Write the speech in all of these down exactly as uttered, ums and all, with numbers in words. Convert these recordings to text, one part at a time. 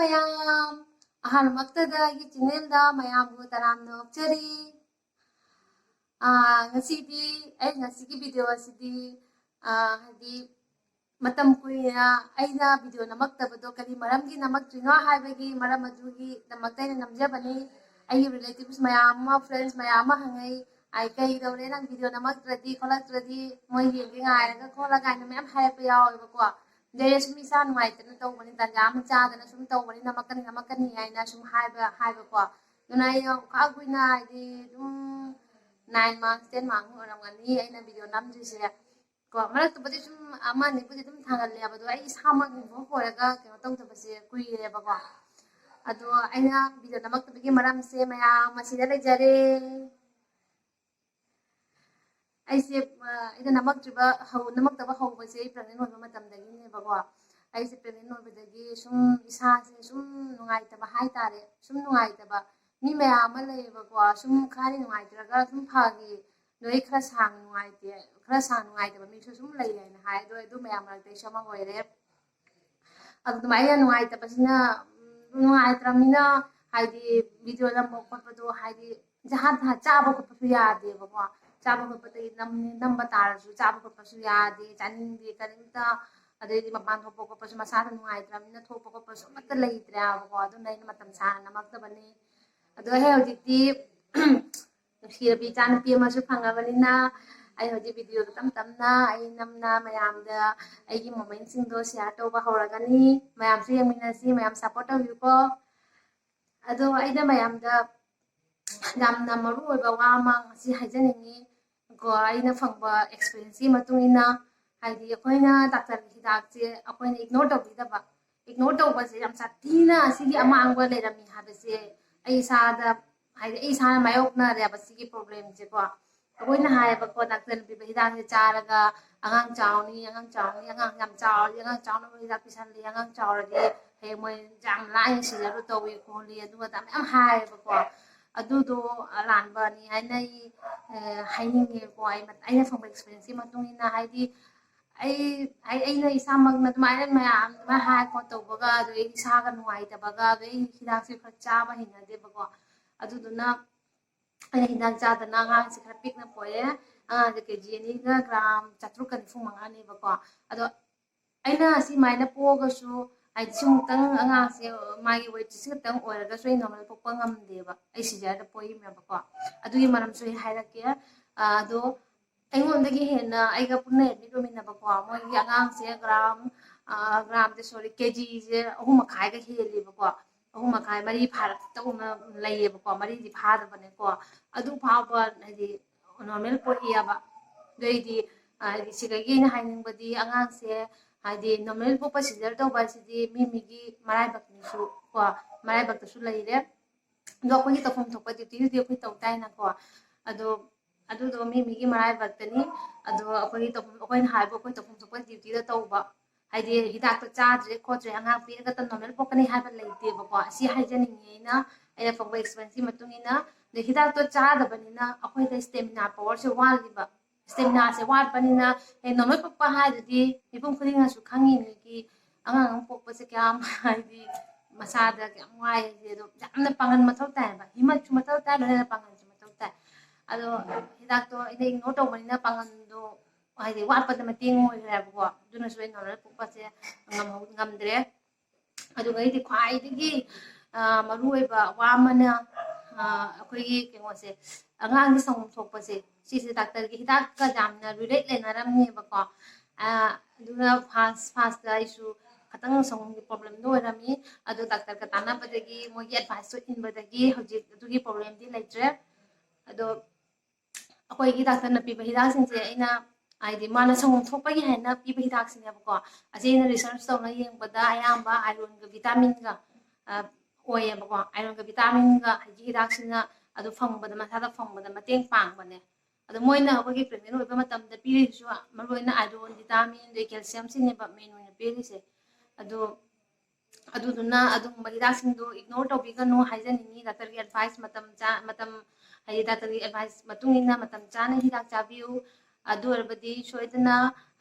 ꯃꯌꯥꯝ, ꯑꯍꯥꯟꯕꯃꯛꯇꯗ ꯑꯩꯒꯤ ꯆꯦꯅꯦꯜꯗ ꯃꯌꯥꯝꯕꯨ ꯇꯔꯥꯝꯅ ꯑꯣꯛꯆꯔꯤ꯫ ꯑꯥ, ꯉꯁꯤꯗꯤ ꯑꯩ ꯉꯁꯤꯒꯤ ꯚꯤꯗꯤꯑꯣ ꯑꯁꯤꯗꯤ, ꯑꯥ, ꯍꯥꯏꯗꯤ ꯃꯇꯝ ꯀꯨꯏꯅ ꯑꯩꯅ ꯚꯤꯗꯤꯑꯣ ꯅꯝꯃꯛꯇꯕꯗꯣ ꯀꯔꯤ ꯃꯔꯝꯒꯤ ꯅꯝꯃꯛꯇ꯭ꯔꯤꯅꯣ ꯍꯥꯏꯕꯒꯤ ꯃꯔꯝ ꯑꯗꯨꯒꯤꯗꯃꯛꯇ ꯑꯩꯅ ꯅꯝꯖꯕꯅꯤ꯫ ꯑꯩꯒꯤ ꯔꯤꯂꯦꯇꯤꯚꯁ ꯃꯌꯥꯝ ꯑꯃ, ꯐ꯭ꯔꯦꯟꯁ ꯃꯌꯥꯝ ꯑꯃ ꯍꯪꯉꯛꯏ, "ꯑꯩ ꯀꯩꯗꯧꯔꯦ ꯅꯪ ꯚꯤꯗꯤꯑꯣ ꯅꯝꯃꯛꯇ꯭ꯔꯗꯤ ꯈꯣꯠꯂꯛꯇ꯭ꯔꯗꯤ ꯃꯣꯏ ꯌꯦꯡꯒꯦ ꯉꯥꯏꯔꯒ ꯈꯣꯠꯂꯒ" ꯍꯥꯏꯅ ꯃꯌꯥꯝ ꯍꯥꯏꯔꯛꯄ ꯌꯥꯎꯋꯦꯕꯀꯣ꯫ ꯑꯗꯩ ꯑꯩ ꯁꯨꯝ ꯏꯁꯥ ꯅꯨꯡꯉꯥꯏꯇꯅ ꯇꯧꯕꯅꯤ, ꯇꯟꯖꯥ ꯑꯃ ꯆꯥꯗꯅ ꯁꯨꯝ ꯇꯧꯕꯅꯤ, ꯅꯝꯃꯛꯀꯅꯤ ꯅꯝꯃꯛꯀꯅꯤ ꯍꯥꯏꯅ ꯁꯨꯝ ꯍꯥꯏꯕ ꯍꯥꯏꯕꯀꯣ꯫ ꯑꯗꯨꯅ ꯑꯩ ꯌꯥꯝ ꯈꯥ ꯀꯨꯏꯅ ꯍꯥꯏꯗꯤ ꯑꯗꯨꯝ ꯅꯥꯏꯟ ꯃꯟꯁ, ꯇꯦꯟ ꯃꯟꯁ ꯑꯣꯏꯔꯝꯒꯅꯤ ꯑꯩꯅ ꯚꯤꯗꯤꯑꯣ ꯅꯝꯗ꯭ꯔꯤꯁꯦ꯫ ꯀꯣ, ꯃꯔꯛꯇꯨꯕꯨꯗꯤ ꯁꯨꯝ ꯑꯃ ꯑꯅꯤꯕꯨꯗꯤ ꯑꯗꯨꯝ ꯊꯥꯒꯠꯂꯦꯕ, ꯑꯗꯣ ꯑꯩ ꯏꯁꯥꯃꯛ ꯏꯟꯚꯣꯜꯚ ꯑꯣꯏꯔꯒ ꯀꯩꯅꯣ ꯇꯧꯗꯕꯁꯦ ꯀꯨꯏꯔꯦꯕꯀꯣ꯫ ꯑꯗꯣ ꯑꯩꯅ ꯚꯤꯗꯤꯑꯣ ꯅꯝꯃꯛꯇꯕꯒꯤ ꯃꯔꯝꯁꯦ ꯃꯌꯥꯝ ꯑꯁꯤꯗ ꯂꯩꯖꯔꯦ꯫ ꯑꯩꯁꯦ, ꯑ, ꯑꯩꯅ ꯅꯝꯃꯛꯇ꯭ꯔꯤꯕ ꯍꯧ-, ꯅꯝꯃꯛꯇꯕ ꯍꯧꯕꯁꯦ ꯑꯩ ꯄ꯭ꯔꯦꯒꯅꯦꯟ ꯑꯣꯏꯕ ꯃꯇꯝꯗꯒꯤꯅꯦꯕꯀꯣ꯫ ꯑꯩꯁꯦ ꯄ꯭ꯔꯦꯒꯅꯦꯟ ꯑꯣꯏꯕꯗꯒꯤ ꯁꯨꯝ ꯏꯁꯥꯁꯦ ꯁꯨꯝ ꯅꯨꯡꯉꯥꯏꯇꯕ ꯍꯥꯏꯇꯥꯔꯦ, ꯁꯨꯝ ꯅꯨꯡꯉꯥꯏꯇꯕ꯫ ꯃꯤ ꯃꯌꯥꯝ ꯑꯃ ꯂꯩꯌꯦꯕꯀꯣ, ꯁꯨꯝ ꯈꯔꯗꯤ ꯅꯨꯡꯉꯥꯏꯇ꯭ꯔꯒ ꯁꯨꯝ ꯐꯈꯤ, ꯅꯣꯏ ꯈꯔ ꯁꯥꯡꯅ ꯅꯨꯡꯉꯥꯏꯇꯦ, ꯈꯔ ꯁꯥꯡꯅ ꯅꯨꯡꯉꯥꯏꯇꯕ ꯃꯤꯁꯨ ꯁꯨꯝ ꯂꯩ ꯍꯥꯏꯅ ꯍꯥꯏ꯫ ꯑꯗꯣ ꯑꯗꯨ ꯃꯌꯥꯝ ꯃꯔꯛꯇ ꯑꯩꯁꯨ ꯑꯃ ꯑꯣꯏꯔꯦ꯫ ꯑꯗꯨ ꯑꯗꯨꯃꯥꯏꯅ ꯅꯨꯡꯉꯥꯏꯇꯕꯁꯤꯅ, ꯎꯝ, ꯅꯨꯡꯉꯥꯏꯇ꯭ꯔꯕꯅꯤꯅ ꯍꯥꯏꯗꯤ ꯚꯤꯗꯤꯑꯣ ꯅꯝꯕ ꯈꯣꯠꯄꯗꯣ ꯍꯥꯏꯗꯤ ꯖꯍꯥ ꯇꯍꯥ ꯆꯥꯕ ꯈꯣꯠꯄꯁꯨ ꯌꯥꯗꯦꯕꯀꯣ꯫ ꯆꯥꯕ ꯈꯣꯠꯄꯗꯤ ꯅꯝ-, ꯅꯝꯕ ꯇꯥꯔꯁꯨ ꯆꯥꯕ ꯈꯣꯠꯄꯁꯨ ꯌꯥꯗꯦ, ꯆꯥꯅꯤꯡꯗꯦ ꯀꯔꯤꯝꯇ꯫ ꯑꯗꯩꯗꯤ ꯃꯄꯥꯟ ꯊꯣꯛꯄ ꯈꯣꯠꯄꯁꯨ ꯃꯁꯥꯗ ꯅꯨꯡꯉꯥꯏꯇ꯭ꯔꯕꯅꯤꯅ ꯊꯣꯛꯄ ꯈꯣꯠꯄꯁꯨ ꯑꯃꯠꯇ ꯂꯩꯇ꯭ꯔꯦꯕꯀꯣ꯫ ꯑꯗꯨꯅ ꯑꯩꯅ ꯃꯇꯝ ꯁꯥꯡꯅ ꯅꯝꯃꯛꯇꯕꯅꯤ꯫ ꯑꯗꯣ ꯑꯩ ꯍꯧꯖꯤꯛꯇꯤ ꯅꯨꯡꯁꯤꯔꯕꯤ ꯏꯆꯥꯅꯨꯄꯤ ꯑꯃꯁꯨ ꯐꯪꯉꯕꯅꯤꯅ ꯑꯩ ꯍꯧꯖꯤꯛ ꯚꯤꯗꯤꯑꯣꯗꯣ ꯇꯞ ꯇꯞꯅ ꯑꯩ ꯅꯝꯅ ꯃꯌꯥꯝꯗ ꯑꯩꯒꯤ ꯃꯣꯃꯦꯟꯁꯤꯡꯗꯣ ꯁꯤꯌꯥꯔ ꯇꯧꯕ ꯍꯧꯔꯒꯅꯤ꯫ ꯃꯌꯥꯝꯁꯨ ꯌꯦꯡꯃꯤꯟꯅꯁꯤ, ꯃꯌꯥꯝ ꯁꯞꯄꯣꯔꯠ ꯇꯧꯕꯤꯌꯨꯀꯣ꯫ ꯑꯗꯣ ꯑꯩꯅ ꯃꯌꯥꯝꯗ ꯌꯥꯝꯅ ꯃꯔꯨ ꯑꯣꯏꯕ ꯋꯥ ꯑꯃ ꯉꯁꯤ ꯍꯥꯏꯖꯅꯤꯡꯉꯤ꯫ ꯀꯣ, ꯑꯩꯅ ꯐꯪꯕ ꯑꯦꯛꯁꯄꯤꯔꯤꯌꯦꯟꯁꯀꯤ ꯃꯇꯨꯡ ꯏꯟꯅ, ꯍꯥꯏꯗꯤ ꯑꯩꯈꯣꯏꯅ ꯗꯥꯛꯇꯔꯒꯤ ꯍꯤꯗꯥꯛꯁꯦ ꯑꯩꯈꯣꯏꯅ ꯏꯒꯅꯣꯔ ꯇꯧꯕꯤꯗꯕ, ꯏꯒꯅꯣꯔ ꯇꯧꯕꯁꯦ ꯌꯥꯝ ꯁꯥꯊꯤꯅ ꯁꯤꯒꯤ ꯑꯃꯥꯡꯕ ꯂꯩꯔꯝꯃꯤ ꯍꯥꯏꯕꯁꯦ ꯑꯩ ꯏꯁꯥꯗ, ꯍꯥꯏꯗꯤ ꯑꯩ ꯏꯁꯥꯅ ꯃꯥꯌꯣꯛꯅꯔꯦꯕ ꯁꯤꯒꯤ ꯄ꯭ꯔꯣꯕ꯭ꯂꯦꯝꯁꯦꯀꯣ꯫ ꯑꯩꯈꯣꯏꯅ ꯍꯥꯏꯌꯦꯕꯀꯣ, ꯗꯥꯛꯇꯔꯅ ꯄꯤꯕ ꯍꯤꯗꯥꯛꯁꯦ ꯆꯥꯔꯒ ꯑꯉꯥꯡ ꯆꯥꯎꯅꯤ, ꯑꯉꯥꯡ ꯆꯥꯎꯅꯤ, ꯑꯉꯥꯡ ꯌꯥꯝ ꯆꯥꯎꯔꯗꯤ ꯑꯉꯥꯡ ꯆꯥꯎꯅꯕ ꯍꯤꯗꯥꯛ ꯄꯤꯁꯜꯂꯤ, ꯑꯉꯥꯡ ꯆꯥꯎꯔꯗꯤ ꯍꯌꯦꯡ ꯃꯣꯏ ꯌꯥꯝ ꯂꯥꯏꯅ ꯁꯤꯖꯔꯨ ꯇꯧꯏ ꯈꯣꯠꯂꯤ ꯑꯗꯨ ꯑꯗꯥ ꯃꯌꯥꯝ ꯍꯥꯏꯌꯦꯕꯀꯣ꯫ ꯑꯗꯨꯗꯣ ꯑꯔꯥꯟꯕꯅꯤ ꯍꯥꯏꯅ ꯑꯩ, ꯑ, ꯍꯥꯏꯅꯤꯡꯉꯦꯀꯣ꯫ ꯑꯩ, ꯑꯩꯅ ꯐꯪꯕ ꯑꯦꯛꯁꯄꯤꯔꯤꯌꯦꯟꯁꯀꯤ ꯃꯇꯨꯡ ꯏꯟꯅ, ꯍꯥꯏꯗꯤ ꯑꯩ ꯑꯩ ꯑꯩꯅ ꯏꯁꯥꯃꯛꯅ ꯑꯗꯨꯃꯥꯏꯅ ꯃꯌꯥꯝ ꯑꯗꯨꯃꯥꯏꯅ ꯍꯥꯏ ꯈꯣꯠ ꯇꯧꯕꯒ, ꯑꯗꯨ ꯑꯩ ꯏꯁꯥꯒ ꯅꯨꯡꯉꯥꯏꯇꯕꯒ, ꯑꯗꯨ ꯑꯩ ꯍꯤꯗꯥꯛꯁꯦ ꯈꯔ ꯆꯥꯕ ꯍꯩꯅꯗꯦꯕꯀꯣ꯫ ꯑꯗꯨꯗꯨꯅ ꯑꯩꯅ ꯍꯤꯗꯥꯛ ꯆꯥꯗꯅ ꯑꯉꯥꯡꯁꯦ ꯈꯔ ꯄꯤꯛꯅ ꯄꯣꯛꯑꯦ꯫ ꯑꯉꯥꯡꯁꯦ ꯀꯦ ꯖꯤ ꯑꯅꯤꯒ ꯒ꯭ꯔꯥꯝ ꯆꯥꯇ꯭ꯔꯨꯛꯀ ꯅꯤꯐꯨ ꯃꯉꯥꯅꯦꯕꯀꯣ꯫ ꯑꯗꯣ ꯑꯩꯅ ꯁꯤꯃꯥꯏꯅ ꯄꯣꯛꯑꯒꯁꯨ, ꯍꯥꯏꯗꯤ ꯁꯤꯃꯨꯛꯇꯪ ꯑꯉꯥꯡꯁꯦ ꯃꯥꯒꯤ ꯋꯦꯠꯁꯦ ꯁꯤ ꯈꯛꯇꯪ ꯑꯣꯏꯔꯒꯁꯨ ꯑꯩ ꯅꯣꯔꯃꯦꯜ ꯄꯣꯛꯄ ꯉꯝꯗꯦꯕ, ꯑꯩ ꯁꯤꯖꯔꯗ ꯄꯣꯛꯏꯅꯦꯕꯀꯣ꯫ ꯑꯗꯨꯒꯤ ꯃꯔꯝꯁꯨ ꯑꯩ ꯍꯥꯏꯔꯛꯀꯦ꯫ ꯑꯗꯣ ꯑꯩꯉꯣꯟꯗꯒꯤ ꯍꯦꯟꯅ ꯑꯩꯒ ꯄꯨꯟꯅ ꯑꯦꯗꯃꯤꯠ ꯑꯣꯏꯃꯤꯟꯅꯕꯀꯣ, ꯃꯣꯏꯒꯤ ꯑꯉꯥꯡꯁꯦ ꯒ꯭ꯔꯥꯝ ꯒ꯭ꯔꯥꯝꯗꯤ ꯁꯣꯔꯤ, ꯀꯦ ꯖꯤꯁꯦ ꯑꯍꯨꯝ ꯃꯈꯥꯏꯒ ꯍꯦꯜꯂꯦꯕꯀꯣ꯫ ꯑꯍꯨꯝ ꯃꯈꯥꯏ, ꯃꯔꯤ ꯐꯥꯔꯛꯇꯧꯅ ꯂꯩꯌꯦꯕꯀꯣ, ꯃꯔꯤꯗꯤ ꯐꯥꯗꯕꯅꯦꯀꯣ꯫ ꯑꯗꯨ ꯐꯥꯎꯕ ꯍꯥꯏꯗꯤ ꯅꯣꯔꯃꯦꯜ ꯄꯣꯛꯏꯑꯕ꯫ ꯑꯗꯨꯏꯗꯤ ꯍꯥꯏꯗꯤ ꯁꯤꯗꯒꯤ ꯑꯩꯅ ꯍꯥꯏꯅꯤꯡꯕꯗꯤ, ꯑꯉꯥꯡꯁꯦ ꯍꯥꯏꯗꯤ ꯅꯣꯔꯃꯦꯜ ꯄꯣꯛꯄ ꯁꯤꯖꯔ ꯇꯧꯕ ꯍꯥꯏꯁꯤꯗꯤ ꯃꯤ ꯃꯤꯒꯤ ꯃꯔꯥꯏꯕꯛꯅꯤꯁꯨ ꯀꯣ, ꯃꯔꯥꯏꯕꯛꯇꯁꯨ ꯂꯩꯔꯦ꯫ ꯑꯗꯣ ꯑꯩꯈꯣꯏꯒꯤ ꯇꯧꯐꯝ ꯊꯣꯛꯄ ꯗ꯭ꯌꯨꯇꯤꯗꯨꯗꯤ ꯑꯩꯈꯣꯏ ꯇꯧ ꯇꯥꯏꯅꯀꯣ꯫ ꯑꯗꯣ ꯑꯗꯨꯗꯣ ꯃꯤ ꯃꯤꯒꯤ ꯃꯔꯥꯏꯕꯛꯇꯅꯤ꯫ ꯑꯗꯣ ꯑꯩꯈꯣꯏꯒꯤ ꯇꯧꯐꯝ, ꯑꯩꯈꯣꯏꯅ ꯍꯥꯏꯕ ꯑꯩꯈꯣꯏ ꯇꯧꯐꯝ ꯊꯣꯛꯄ ꯗ꯭ꯌꯨꯇꯤꯗ ꯇꯧꯕ꯫ ꯍꯥꯏꯗꯤ ꯍꯤꯗꯥꯛꯇꯣ ꯆꯥꯗ꯭ꯔꯦ ꯈꯣꯠꯇ꯭ꯔꯦ, ꯑꯉꯥꯡ ꯄꯤꯔꯒꯇ ꯅꯣꯔꯃꯦꯜ ꯄꯣꯛꯀꯅꯤ ꯍꯥꯏꯕ ꯂꯩꯇꯦꯕꯀꯣ꯫ ꯑꯁꯤ ꯍꯥꯏꯖꯅꯤꯡꯉꯤ ꯑꯩꯅ, ꯑꯩꯅ ꯐꯪꯕ ꯑꯦꯛꯁꯄꯤꯔꯦꯟꯁꯀꯤ ꯃꯇꯨꯡ ꯏꯟꯅ꯫ ꯑꯗꯩ ꯍꯤꯗꯥꯛꯇꯣ ꯆꯥꯗꯕꯅꯤꯅ ꯑꯩꯈꯣꯏꯗ ꯁ꯭ꯇꯦꯃꯤꯅꯥ ꯄꯋꯥꯔꯁꯦ ꯋꯥꯠꯂꯤꯕ꯫ ꯁ꯭ꯇꯦꯃꯤꯅꯥꯁꯦ ꯋꯥꯠꯄꯅꯤꯅ, ꯑꯦ, ꯅꯣꯔꯃꯦꯜ ꯄꯣꯛꯄ ꯍꯥꯏꯗꯨꯗꯤ ꯃꯤꯄꯨꯝ ꯈꯨꯗꯤꯡꯅꯁꯨ ꯈꯪꯉꯤꯅꯤꯒꯤ, ꯑꯉꯥꯡ ꯑꯃ ꯄꯣꯛꯄꯁꯦ ꯀꯌꯥꯝ ꯍꯥꯏꯗꯤ ꯃꯁꯥꯗ ꯀꯌꯥꯝ ꯋꯥꯏ ꯍꯥꯏꯁꯦ꯫ ꯑꯗꯣ ꯌꯥꯝꯅ ꯄꯥꯡꯒꯜ ꯃꯊꯧ ꯇꯥꯏꯌꯦꯕ, ꯍꯤꯃꯠꯁꯨ ꯃꯊꯧ ꯇꯥꯏ, ꯂꯣꯏꯅꯅ ꯄꯥꯡꯒꯜꯁꯨ ꯃꯊꯧ ꯇꯥꯏ꯫ ꯑꯗꯣ ꯍꯤꯗꯥꯛꯇꯣ ꯑꯩꯅ ꯏꯒꯅꯣꯔ ꯇꯧꯕꯅꯤꯅ ꯄꯥꯡꯒꯜꯗꯣ ꯍꯥꯏꯗꯤ ꯋꯥꯠꯄꯗ ꯃꯇꯦꯡ ꯑꯣꯏꯈ꯭ꯔꯦꯕꯀꯣ꯫ ꯑꯗꯨꯅꯁꯨ ꯑꯩ ꯅꯣꯔꯃꯦꯜ ꯄꯣꯛꯄꯁꯦ ꯉꯝꯍꯧ-, ꯉꯝꯗ꯭ꯔꯦ꯫ ꯑꯗꯨꯒ ꯑꯩꯗꯤ ꯈ꯭ꯋꯥꯏꯗꯒꯤ, ꯑ, ꯃꯔꯨꯑꯣꯏꯕ ꯋꯥ ꯑꯃꯅ, ꯑ, ꯑꯩꯈꯣꯏꯒꯤ ꯀꯩꯅꯣꯁꯦ, ꯑꯉꯥꯡꯒꯤ ꯁꯪꯒꯣꯝ ꯊꯣꯛꯄꯁꯦ, ꯁꯤꯁꯦ ꯗꯥꯛꯇꯔꯒꯤ ꯍꯤꯗꯥꯛꯀ ꯌꯥꯝꯅ ꯔꯤꯂꯦꯠ ꯂꯩꯅꯔꯝꯃꯦꯕꯀꯣ꯫ ꯑ, ꯑꯗꯨꯅ ꯐꯥꯁ ꯐꯥꯁꯇ ꯑꯩꯁꯨ ꯈꯇꯪ ꯁꯪꯒꯣꯝꯒꯤ ꯄ꯭ꯔꯣꯕ꯭ꯂꯦꯝꯗꯣ ꯑꯣꯏꯔꯝꯃꯤ꯫ ꯑꯗꯣ ꯗꯥꯛꯇꯔꯒ ꯇꯥꯟꯅꯕꯗꯒꯤ, ꯃꯣꯏꯒꯤ ꯑꯦꯗꯚꯥꯏꯁꯇꯣ ꯏꯟꯕꯗꯒꯤ ꯍꯧꯖꯤꯛ ꯑꯗꯨꯒꯤ ꯄ꯭ꯔꯣꯕ꯭ꯂꯦꯝꯗꯤ ꯂꯩꯇ꯭ꯔꯦ꯫ ꯑꯗꯣ ꯑꯩꯈꯣꯏꯒꯤ ꯗꯥꯛꯇꯔꯅ ꯄꯤꯕ ꯍꯤꯗꯥꯛꯁꯤꯡꯁꯦ ꯑꯩꯅ, ꯍꯥꯏꯗꯤ ꯃꯥꯅ ꯁꯪꯒꯣꯝ ꯊꯣꯛꯄꯒꯤ ꯍꯥꯏꯅ ꯄꯤꯕ ꯍꯤꯗꯥꯛꯁꯤꯅꯦꯕꯀꯣ꯫ ꯑꯁꯤ ꯑꯩꯅ ꯔꯤꯁꯔꯁ ꯇꯧꯅ ꯌꯦꯡꯕꯗ ꯑꯌꯥꯝꯕ ꯑꯥꯏꯔꯣꯟꯒ ꯚꯤꯇꯥꯃꯤꯟꯒ, ꯑ, ꯑꯣꯏꯌꯦꯕꯀꯣ꯫ ꯑꯥꯏꯔꯣꯟꯒ ꯚꯤꯇꯥꯃꯤꯟꯒ ꯍꯧꯖꯤꯛꯀꯤ ꯍꯤꯗꯥꯛꯁꯤꯅ ꯑꯗꯨ ꯐꯪꯕꯗ, ꯃꯁꯥꯗ ꯐꯪꯕꯗ ꯃꯇꯦꯡ ꯄꯥꯡꯕꯅꯦ꯫ ꯑꯗꯣ ꯃꯣꯏꯅ ꯑꯩꯈꯣꯏꯒꯤ ꯄ꯭ꯔꯦꯒꯅꯦꯟ ꯑꯣꯏꯕ ꯃꯇꯝꯗ ꯄꯤꯔꯤꯁꯤꯁꯨ ꯃꯔꯨꯑꯣꯏꯅ ꯑꯥꯏꯔꯣꯟ, ꯚꯤꯇꯥꯃꯤꯟ, ꯑꯗꯩ ꯀꯦꯜꯁꯤꯌꯝꯁꯤꯅꯦꯕ ꯃꯦꯟ ꯑꯣꯏꯅ ꯄꯤꯔꯤꯁꯦ꯫ ꯑꯗꯣ ꯑꯗꯨꯗꯨꯅ ꯑꯗꯨꯒꯨꯝꯕ ꯍꯤꯗꯥꯛꯁꯤꯡꯗꯣ ꯏꯒꯅꯣꯔ ꯇꯧꯕꯤꯒꯅꯨ ꯍꯥꯏꯖꯅꯤꯡꯉꯤ꯫ ꯗꯥꯛꯇꯔꯒꯤ ꯑꯦꯗꯚꯥꯏꯁ ꯃꯇꯝ ꯆꯥ-, ꯃꯇꯝ, ꯍꯥꯏꯗꯤ ꯗꯥꯛꯇꯔꯒꯤ ꯑꯦꯗꯚꯥꯏꯁ ꯃꯇꯨꯡ ꯏꯟꯅ ꯃꯇꯝ ꯆꯥꯅ ꯍꯤꯗꯥꯛ ꯆꯥꯕꯤꯌꯨ꯫ ꯑꯗꯨ ꯑꯣꯏꯔꯕꯗꯤ ꯁꯣꯏꯗꯅ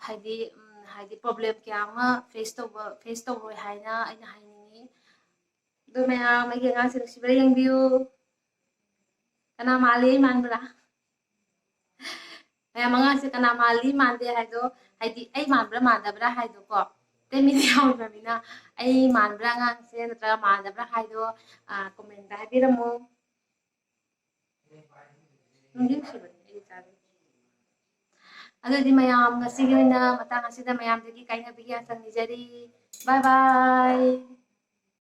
ꯍꯥꯏꯗꯤ ꯎꯝ, ꯍꯥꯏꯗꯤ problem ꯀꯌꯥ ꯑꯃ face ꯇꯧꯕ face ꯇꯧꯔꯣꯏ ꯍꯥꯏꯅ ꯑꯩꯅ ꯍꯥꯏꯅꯤꯡꯉꯤ꯫ ꯑꯗꯨ ꯃꯌꯥꯝ ꯑꯩꯒꯤ ꯑꯉꯥꯡꯁꯦ ꯅꯨꯡꯁꯤꯕ꯭ꯔꯥ ꯌꯦꯡꯕꯤꯌꯨ꯫ ꯀꯅꯥ ꯃꯥꯜꯂꯤ? ꯑꯩ ꯃꯥꯟꯕ꯭ꯔꯥ? ꯃꯌꯥꯝ ꯑꯉꯥꯡꯁꯦ ꯀꯅꯥ ꯃꯥꯜꯂꯤ ꯃꯥꯟꯗꯦ ꯍꯥꯏꯗꯣ, ꯍꯥꯏꯗꯤ ꯑꯩ ꯃꯥꯟꯕ꯭ꯔꯥ ꯃꯥꯟꯗꯕ꯭ꯔꯥ ꯍꯥꯏꯗꯣꯀꯣ, ꯑꯇꯩ ꯃꯤꯗꯤ ꯌꯥꯎꯗ꯭ꯔꯕꯅꯤꯅ ꯑꯩ ꯃꯥꯟꯕ꯭ꯔꯥ ꯑꯉꯥꯡꯁꯦ ꯅꯠꯇ꯭ꯔꯒ ꯃꯥꯟꯗꯕ꯭ꯔꯥ ꯍꯥꯏꯗꯣ comment ꯇ ꯍꯥꯏꯕꯤꯔꯝꯃꯣ꯫ ꯅꯨꯡꯗꯤ ꯅꯨꯡꯁꯤꯕꯅꯤ ꯑꯩ ꯏꯆꯥꯗꯣ꯫ ꯑꯗꯨꯗꯤ ꯃꯌꯥꯝ ꯉꯁꯤꯒꯤ ꯑꯣꯏꯅ ꯃꯇꯥꯡ ꯑꯁꯤꯗ ꯃꯌꯥꯝꯗꯒꯤ ꯀꯥꯏꯅꯕꯤꯒꯤ ꯑꯥꯁꯥ ꯅꯤꯖꯔꯤ꯫ Bye bye꯫